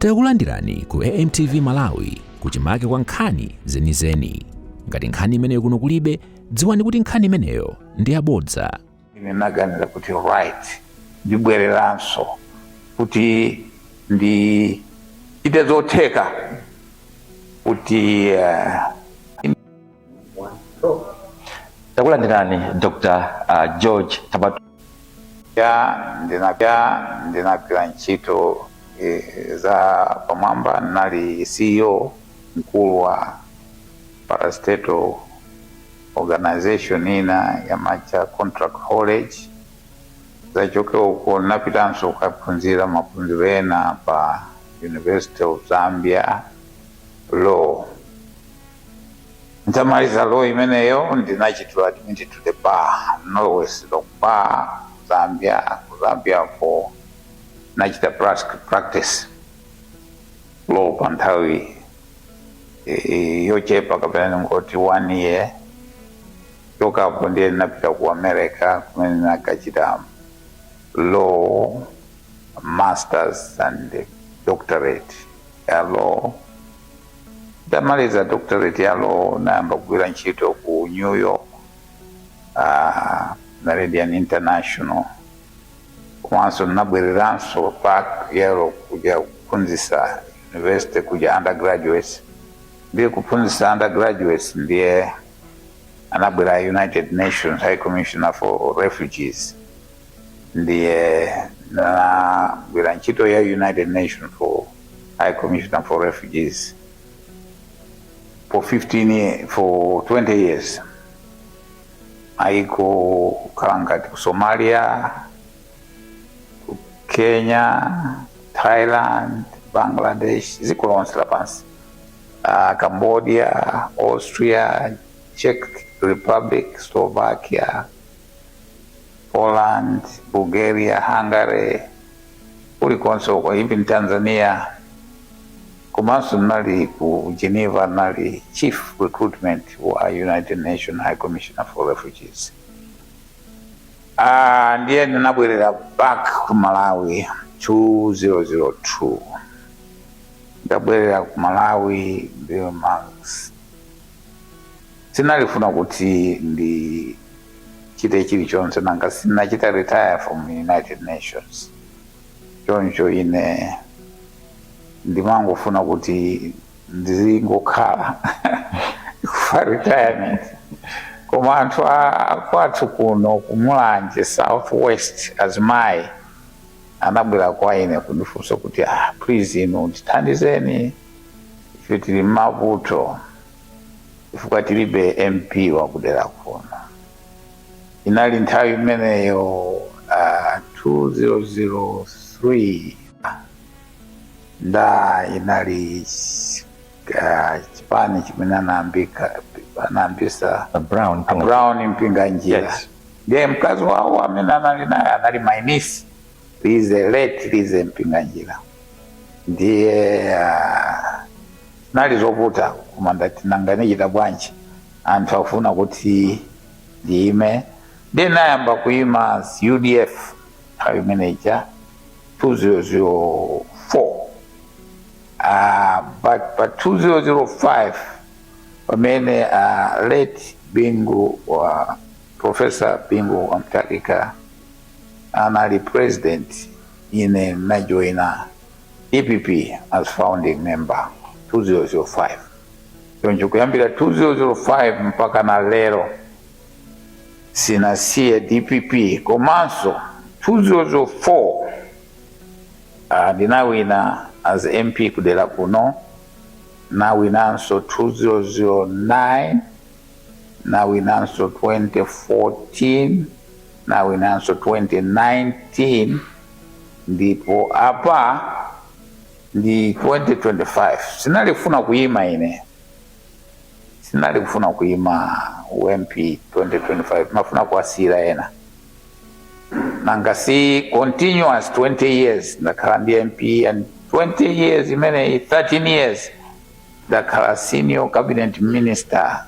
Takulandirani ku AMTV Malawi, kuchimake kwa nkhani zenizeni. Ngati nkhani imeneyo kuno kulibe, dziwani kuti nkhani imeneyo ndi yabodza. Ine naganiza kuti right, ndibwereranso kuti ndichite zotheka kuti Takulandirani, Dr. George Thabat. Ya ndinagwira ntchito za pamwamba. Ndinali CEO, mkulu wa parastatal organization ina ya macha contract haulage. Zachoke uko napitanso kukaphunzira maphunziro ena pa University of Zambia, law. Ntamaliza law imeneyo, ndinachitwa admitted to the bar, nalowetsedwa ku bar Zambia. Ku Zambia po nachita practice law pa nthawi yochepa, kapena ngoti one year. Chokapo ndiye ndinapita ku America, kumene nakachita law masters and doctorate ya law. Ndamaliza doctorate ya law, nayamba kugwira ntchito ku New York, Meridian International. Komanso ndinabwereranso back Yale kuja kuphunzitsa university kuja undergraduates. Ndiye kuphunzitsa undergraduates, ndiye anabwera United Nations High Commissioner for Refugees. Ndiye nagwira ntchito ya United Nations for High Commissioner for Refugees for 15 years, for 20 years. Aiko kukhala ngati ku Somalia, ku Kenya, Thailand, Bangladesh, dziko lonse lapansi, Cambodia, Austria, Czech Republic, Slovakia, Poland, Bulgaria, Hungary, kulikonse uko, even Tanzania. Komanso nali ku Geneva, nali chief recruitment wa United Nations High Commissioner for Refugees. Ndiye ndinabwerera back ku Malawi 2002. Ndabwerera ku Malawi, ndiyo max sinalifuna kuti ndichite chilichonse, nanga sinachita retire from United Nations. Choncho ine ndimangofuna kuti ndizingokhala kufa retirement. Koma anthu kwathu kuno kuMulanje South West, azimayi anabwera kwa ine kundifunsa kuti, "Ah, please, inu tithandizeni, ife tili mmavuto chifukwa tilibe MP wakudera kuno." Inali nthawi imeneyo 2003, nda inali chipani chimene anayambisa Brown. A Brown Mpinganjira. Yes. Ndiye mkazi wawo amene anali naye anali my niece, Lize, late Lize Mpinganjira. Ndiye nali zovuta, koma ndati, "Nanga nichita bwanji? Anthu akufuna kuti ndiyime." Ndiye nayamba kuyima as UDF nthawi imeneja 2004. But pa 2005, pamene late Bingu wa Professor Bingu wa Mutharika anali president, ine najoina DPP as founding member 2005. Choncho kuyambira 2005 mpaka na lero sinasiye DPP. Komanso 2004 ndinawina as MP kudera kuno, nawinanso 2009, nawinanso 2014, nawinanso 2019, ndipo apa ndi 2025. Sinalifuna kuyima ine, sinali kufuna kuyima uMP 2025, mafuna kuwasiyira ena. Nanga si continuous 20 years ndakhala ndi MP, and 20 years imene 13 years ndakhala senior cabinet minister,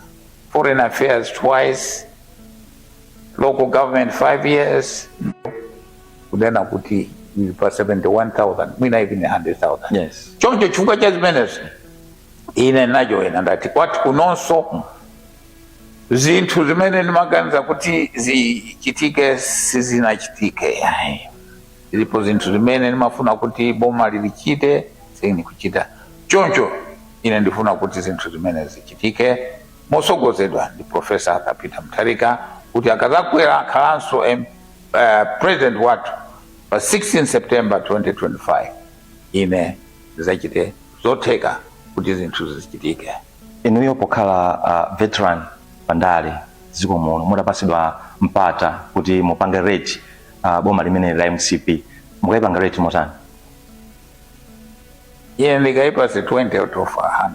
foreign affairs twice, local government 5 years, kunena kuti Ili pa 71,000, mwina even 100,000. Choncho chifukwa cha zimenezo ine najoyina, ndati kwathu kunonso zinthu zimene ndimaganiza kuti zichitike sizinachitike. Ayi. Zilipo zinthu zimene ndimafuna kuti boma lilichite, silikuchita. Choncho ine ndifuna kuti zinthu zimene zichitike mosogozedwa ndi Professor Arthur Peter Mutharika, kuti akazakwera akhalanso president wathu pa 16 September 2025, ine ndizachite zotheka kuti zinthu zichitike. Inuyo pokhala veteran pandale dziko muno, mudapasidwa mpata kuti mupange rate boma limene la MCP, mukayipanga rate motani? Ine ndikayipase 20 out of 100,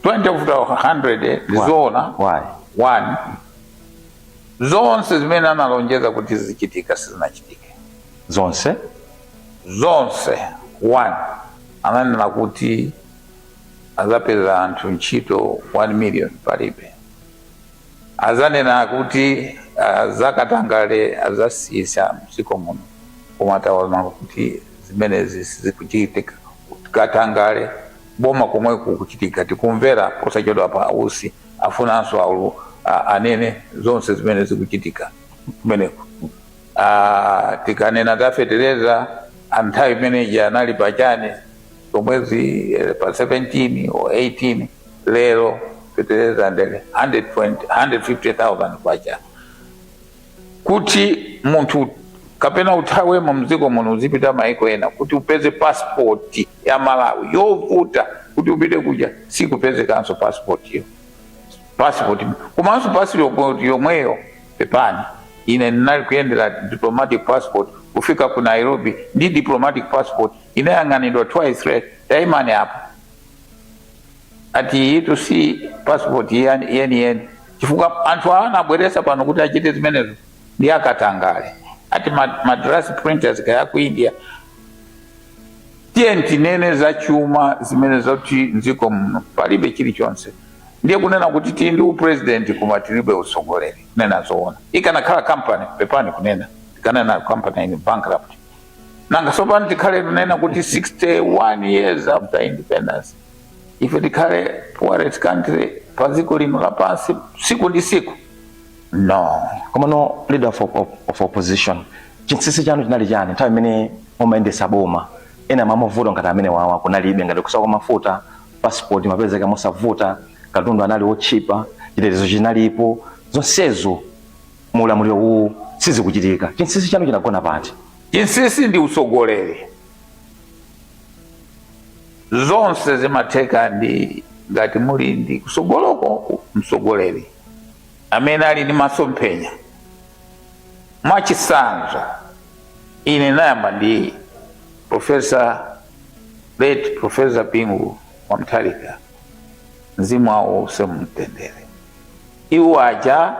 20 out of 100 ndizoona. Why? One, zonse zimene analonjeza kuti zichitika sizinachitike. Zonse? Zonse. One, ananena kuti azapeza anthu ntchito 1 million, palibe. Azanena kuti zakatangale azasiyisa mdziko muno, koma taona kuti zimenezi sizikuchitika. Katangale boma komwe kukuchitika, tikumvera posachedwa pa Usi afunanso anene zonse zimene zikuchitika kumeneko. Tikanena tafetereza, anthawi imeneji anali pachani pomwezi pa 17 or 18, lero fetereza ndele 120, 150,000 kwacha. Kuti munthu kapena uthawemo mdziko muno uzipita maiko ena, kuti upeze passport ya Malawi yovuta, kuti upite kuja sikupezekanso passport yo, passport komanso passport yomweyo. Pepani, ine ndinali kuyendera diplomatic passport. Kufika ku Nairobi ndi diplomatic passport, inayang'anidwa twice, three, taimani apo, ati itu si passport yeni yeni, chifukwa anthu awa anabweresa pano kuti achite zimenezo ndi akatangale, ati Madras Printers kaya ku India. Tiye tinene za chuma zimene zoti mdziko muno palibe chilichonse. Ndiye kunena kuti tili ndi upresident koma tilibe utsogoleri. Kunena zoona, ikanakhala company, pepani kunena, tikanena company ili bankrupt. Nanga sopano tikhale tunena kuti 61 years after independence ife tikhale poorest country pa dziko lino lapansi siku ndi siku? No. Komano leader of opposition, chinsinsi chanu chinali chani nthawi imene mumayendesa boma? Ena mamavuto ngati amene wawa kunalibe, ngati kusowa kwa mafuta, passport mapezeka mosavuta, katundu anali wotchipa, chitetezo chinalipo. Zonsezo mu ulamuliro uwu sizikuchitika. Chinsinsi chanu chinagona pati? Chinsinsi ndi utsogoleri. Zonse zimatheka ndi ngati muli ndi kusogoloko mtsogoleri amene ali ndi masomphenya. Mwachisanzo, ine nayamba ndi Professor, late Professor Bingu wa Mutharika, mzimu wawo uuse mumtendere. Iwo aja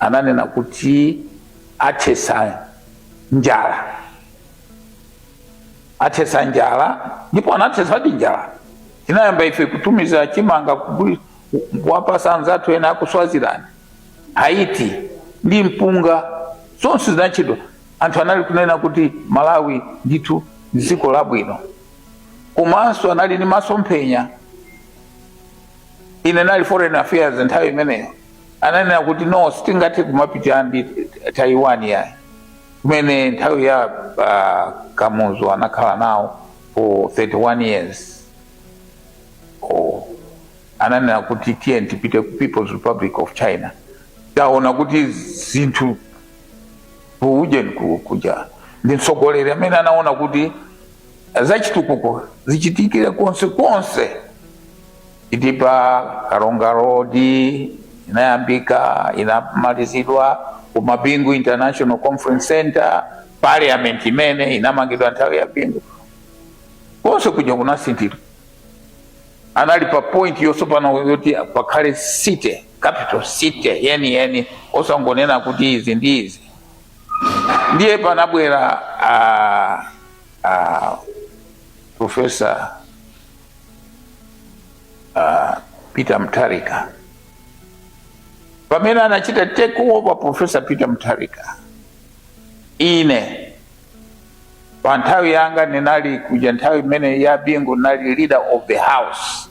ananena kuti athesa njala, athesa njala, ndipo anathesadi njala. Tinayamba ife kutumiza chimanga kuwapasa anzathu ena aku Swaziland, Haiti ndi mpunga, zonse zinachidwa. Anthu anali kunena kuti Malawi ndithu ndi dziko labwino. Komanso anali ndi masomphenya. Ine nali foreign affairs nthawi imeneyo. Ananena kuti no, sitingathe kumapita ndi Taiwan yayi, kumene nthawi ya Kamuzu anakhala nawo for 31 years. Oh, ananena kuti tiye tipite ku People's Republic of China, taona kuti zinthu kuuje kuja. Ndi mtsogoleri amene anaona kuti zachitukuko zichitikire konse konse. Itipa Karonga Road inayambika, inamalizidwa, ku Mabingu International Conference Center, parliament imene inamangidwa nthawi ya Bingu, konse kuja kunasinthidwa. Anali pa point yosopano yoti pakhale city, capital city yeni yeni, osangonena kuti izi ndi izi. Ndiye panabwera Professor Peter Mutharika. Pamene anachita take over Professor Peter Mutharika, ine Pa nthawi yanga ndinali kuja, nthawi imene ya Bingu ndinali leader of the house,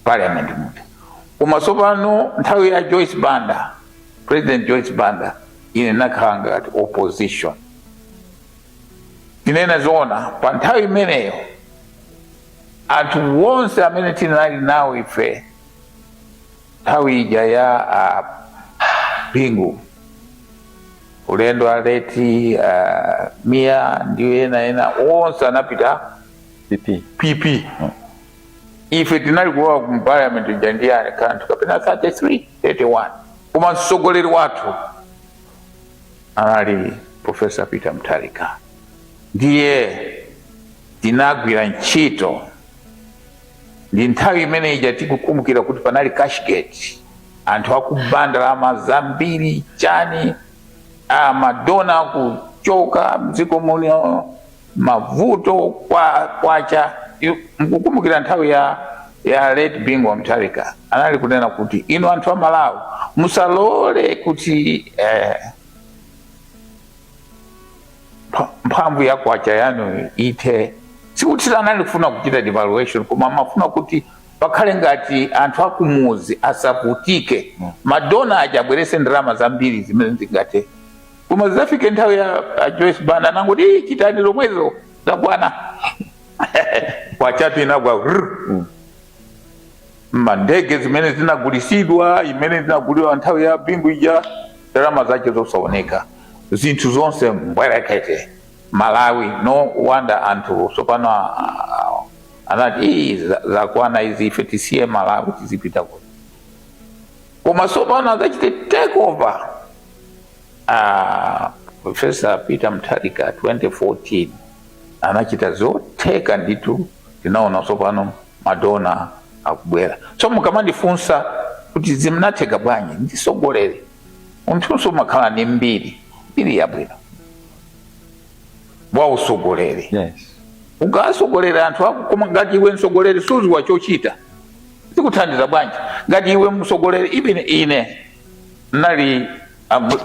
parliament muja. Koma tsopano nthawi ya Joyce Banda, President Joyce Banda, ine nakhala ngati opposition. Tinene zoona, pa nthawi imeneyo anthu wonse amene tinali nawo ife nthawi ija ya Bingu, ulendo a late Mia ndi ena ena onse anapita PP. PP. Ife tinali kulowa ku parliament ija ndi yani kanthu kapena 33, 31, koma mtsogoleri wathu anali Professor Peter Mutharika. Ndiye tinagwira ntchito. Ndi nthawi imene ija tikukumbukira kuti panali Cashgate, anthu akuba ndalama zambiri chani, madonor kuchoka mdziko muno, mavuto kwa kwacha. Mkukumbukira nthawi ya late Bingu wa Mutharika anali kunena kuti, "Inu anthu a Malawi, musalole kuti mphamvu ya kwacha yanu ithe." Sikuti anali kufuna kuchita devaluation, koma amafuna kuti pakhale ngati anthu akumuzi asavutike, madonor aja abwerese ndalama zambiri zimene zingathe. Koma zidafike nthawi ya Joyce Banda, nangoti, "Ii, chitani zomwezo, zakwana." Kwachatu inagwa rrr. Mandege zimene zinagulisidwa, imene zinaguliwa nthawi ya Bingu ija, ndalama zake zosaoneka, zinthu zonse mbwerekete Malawi. No wonder anthu tsopano anati, "Ii, zakwana izi, ife tisiye Malawi, tizipita kuti." Koma tsopano adzachite take over Professor Peter Mutharika 2014, anachita zotheka ndithu. Tinaona tsopano madonor akubwera. So mukamandifunsa kuti zimnatheka bwanji, ndisogolere munthunso umakhala ni mbiri, mbiri yabwino wa usogoleri. Ukasogolera anthu ako, koma ngati iwe msogoleri suziwa chochita, zikuthandiza bwanji? Ngati iwe msogoleri, even ine nali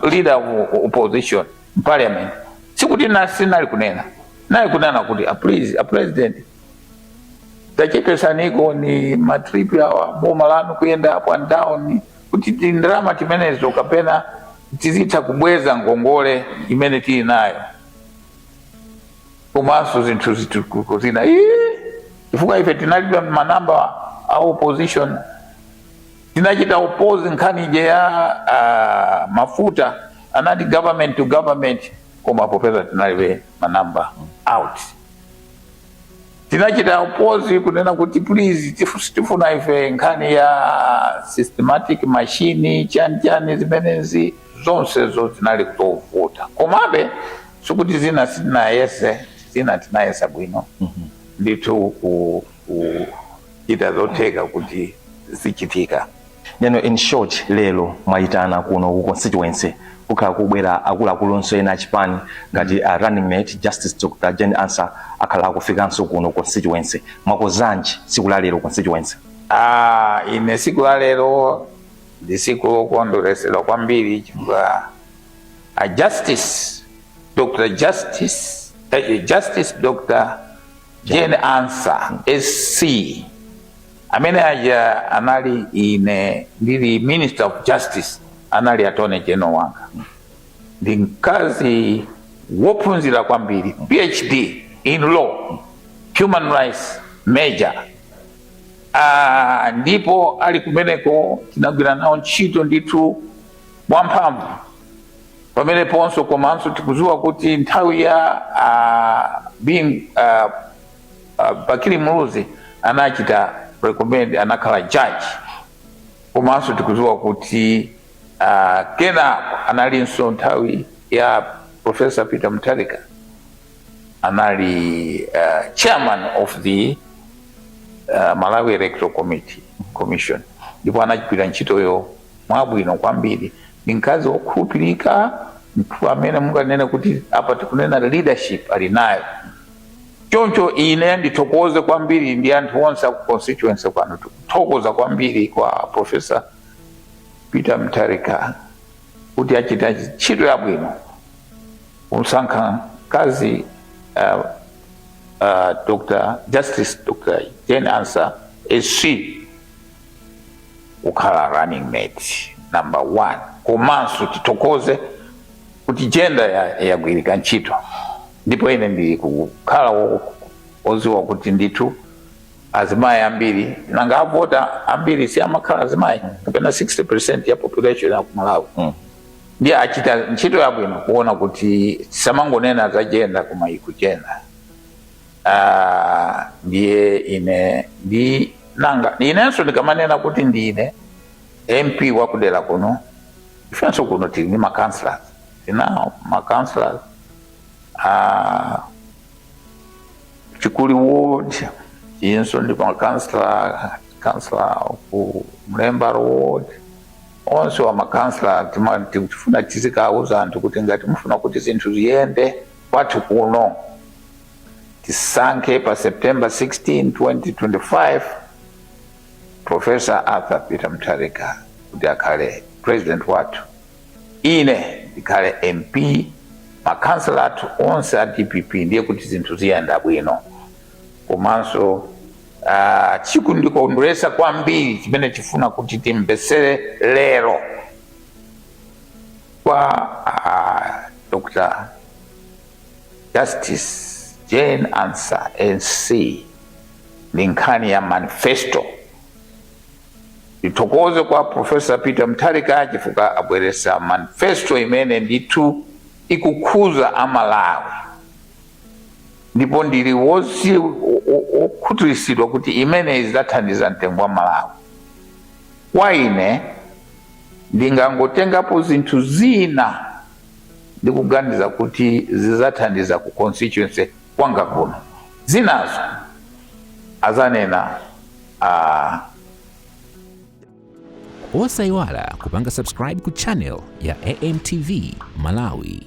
leader of opposition in parliament, sikuti na sinali kunena, nali kunena kuti, "Please, a president, tachepesaniko ni matrip awa boma lanu kuyenda up and down, kuti tindalama timenezo kapena tizitha kubweza ngongole imene tili nayo, komanso zinthu zitukuko zina." Ii, chifukwa ife tinalibe manamba a opposition, tinachita oppose nkhani ije ya mafuta, anati government to government, koma popeza tinalibe manamba, out. Tinachita oppose kunena kuti, "Please, tifuna ife nkhani ya systematic machine, chani chani." Zimenezi zonsezo zinali zovuta, komabe sikuti zina sitinayese, zina tinayesa bwino ndithu kuchita zotheka kuti zichitika. Neno, in short, lero mwayitana kuno ku constituency, kukhala kubwera akuluakulunso ena achipani ngati a running mate Justice Dr Jane Ansah akhala akufikanso kuno constituency. Mwakozanji tsiku la lero constituency? Ah, ine siku la lero ndi siku lokondweresedwa kwambiri chifukwa a Justice Dr Justice Justice Dr Jane Ansah SC, amene aja anali, ine ndili Minister of Justice, anali Attorney General wanga. Ndi mkazi wophunzira kwambiri, PhD in law, human rights major. Ndipo ali kumeneko tinagwira nawo ntchito ndithu mwamphamvu pameneponso. Komanso tikudziwa kuti nthawi ya being Bakili Muluzi anachita recommend, anakhala judge. Komanso tikudziwa kuti kenako analinso nthawi ya Professor Peter Mutharika anali chairman of the Malawi Electoral Committee Commission, ndipo anachigwira ntchitoyo mwabwino kwambiri. Ndi mkazi wokhulupirika, mnthu amene munganene kuti apa tikunena leadership ali nayo. Choncho ine ndithokoze kwambiri ndi anthu onse aku constituency kwanu, tikuthokoza kwambiri kwa Professor Peter Mutharika kuti achita ntchito yabwino kumsankha mkazi Dr. Justice Dr. Jane Ansah SC kukhala running mate number one. Komanso tithokoze kuti gender yagwirika ntchito, ndipo ine ndili kukhala woziwa kuti ndithu azimayi ambiri, nanga avota ambiri si amakhala azimayi kapena 60% ya population ya ku Malawi? Ndiye achita ntchito yabwino kuona kuti samangonena za gender koma ikugender. Ndiye ine ndi nanga inenso ndikamanena kuti ndine MP wakudera kuno, ifenso kuno tili ndi macouncillors, tinawo macouncillors Chikuli ward, inso ndi macouncillor, councillor ku Mlemba ward. Onse wa macouncillor tifuna tizikauza anthu kuti ngati mufuna kuti zinthu ziyende kwathu kuno, tisankhe pa September 16 2025 Professor Arthur Peter Mutharika kuti akhale president wathu, ine ndikhale MP, makhansela athu onse a DPP, ndiye kuti zinthu ziyenda bwino. Komanso chikundikondweresa kwambiri chimene chifuna kuti timvesere lero kwa Dr. Justice Jane Ansah SC ndi nkhani ya manifesto. Tithokoze kwa Professor Peter Mutharika chifukwa abweresa manifesto imene ndithu ikukhuza Amalawi, ndipo ndili wokhutiritsidwa kuti imene idzathandiza mtengo wa Malawi. Kwa ine ndingangotengapo zinthu zina ndikuganiza kuti zidzathandiza ku constituency kwanga kuno, zinazo azanena. Osayiwala kupanga subscribe ku channel ya AMTV Malawi.